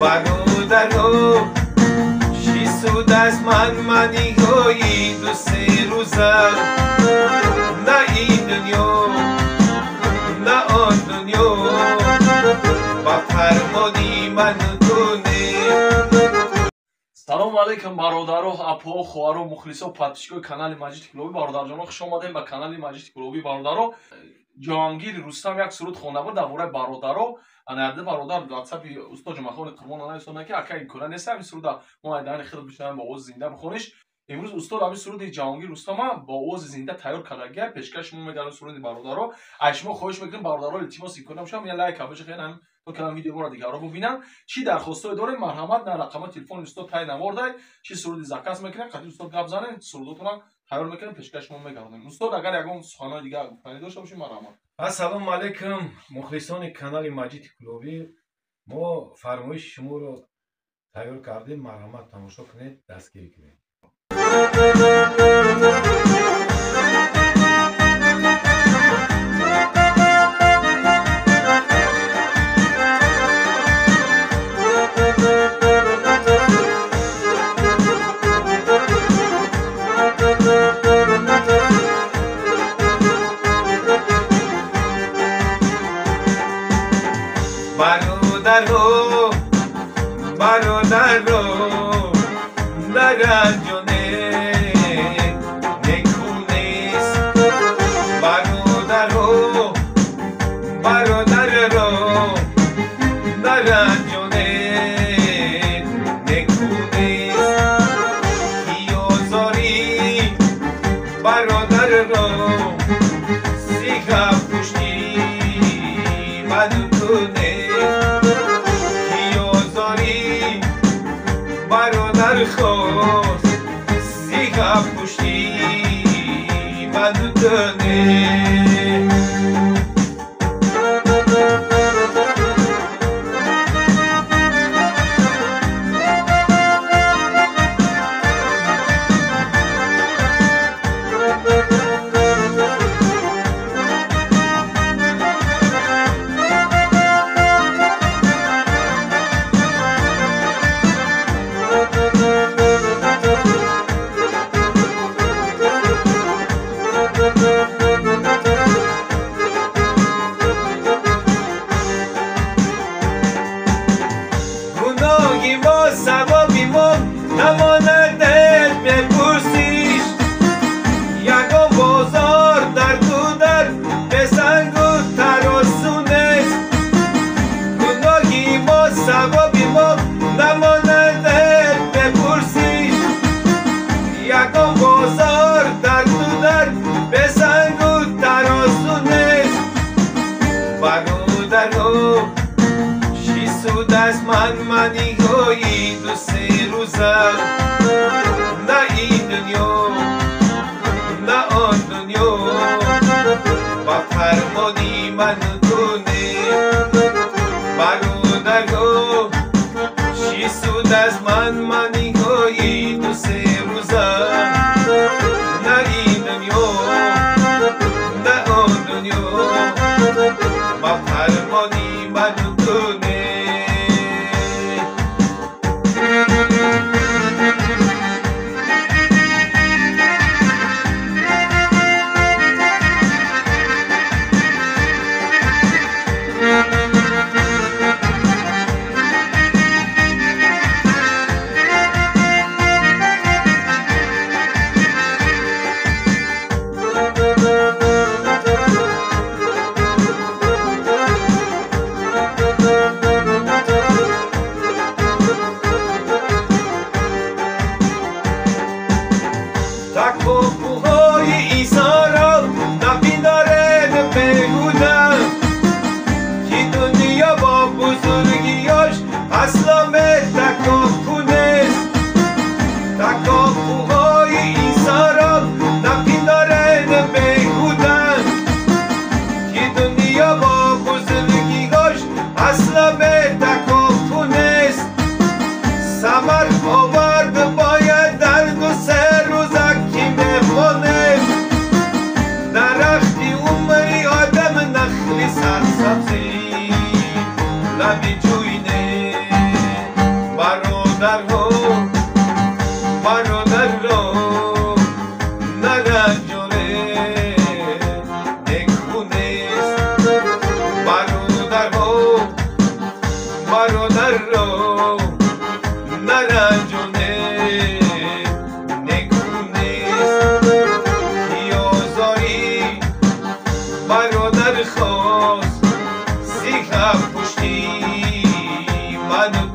Бародаро, чӣ суд аз манманиҳои ду-се рӯза? На ин дунё, на он дунё ба фармони ману ту нест. Салому алейкум, бародаро, апо, хоҳаро, мухлисо, подписчикои канали Маҷиди Кулобӣ. Бародарҷоно, хуш омадем ба канали Маҷиди Кулобӣ. Бародаро, Ҷоҳангири Рустам як суруд хонда буд дар бораи бародаро. Ана якда бародар ватсапи устод Ҷумъахони Қурбон нависонда, ки ака, имкона нест ҳамин суруда мо айдани хел бишнавем, бо овози зинда бихониш. Имрӯз устод ҳамин суруди Ҷаҳонгир Рустама бо овози зинда тайёр кардагия, пешкаш шумо мегардем суруди бародаро. Аз шумо хоҳиш мекунем, бародаро, илтимос, имкона бошам, я лайк бижихен ҳам, то калам видео моро дигарро бубинанд. Чӣ дархостҳое дорем, марҳамат, на рақами телефони устод тай навордай. Чӣ суруди заказ мекунем, қати устод гап занем, сурудотона тайёр мекунем, пешкаш шумо мегардонем. Устод, агар ягон суханҳои дигар гуфтанӣ дошта бошед, марҳамат. Ассалому алайкум, мухлисони канали Маҷиди Кулобӣ. Мо фармоиши шуморо тайёр кардем, марҳамат, тамошо кунед, дастгирӣ кунед. Бародаро, бародаро, наранҷоне неку нест. Бародаро, бародарро наранҷоне неку нест. Ки озорӣ бародарро, сиха пушти ману ту нест. Ки озорӣ бародар хост, сиха пушти ману ту нест. Гуноҳи мо, савоби мо намонад бепурсиш. Ягон бозор дар ду дар бесангу тарозу нест. Гуноҳи мо, савоби мо намонад бепурсиш. Ягон бозор дар ду дар бесангу тарозу нест. Бародаро, чӣ суд аз манманиҳои ду-се рӯза? На ин дунё, на он дунё ба фармони ману ту нест. Бародаро, чӣ суд аз манманиҳои ду-се рӯза? На ин дунё, на он дунё ба фармони ману ту нест. Такопӯҳои исоро напиндоред беҳуда, ки дунё бо бузургиёш асло такопӯ нест. Такопӯҳои исоро напиндоред беҳуда, ки дунё бо бузургиёш асло такопӯ нест. Самар овард бояд дар ду-се рӯза, ки мемонем. Дарахти умри одам нахли сарсабзи лаби ҷӯй нест. Бародарҳо бародарро наранҷоне, неку нест. Бародарҳо бародарро наранҷоне, неку нест. Ки озорӣ бародар хост, зиҳам пуштӣ ману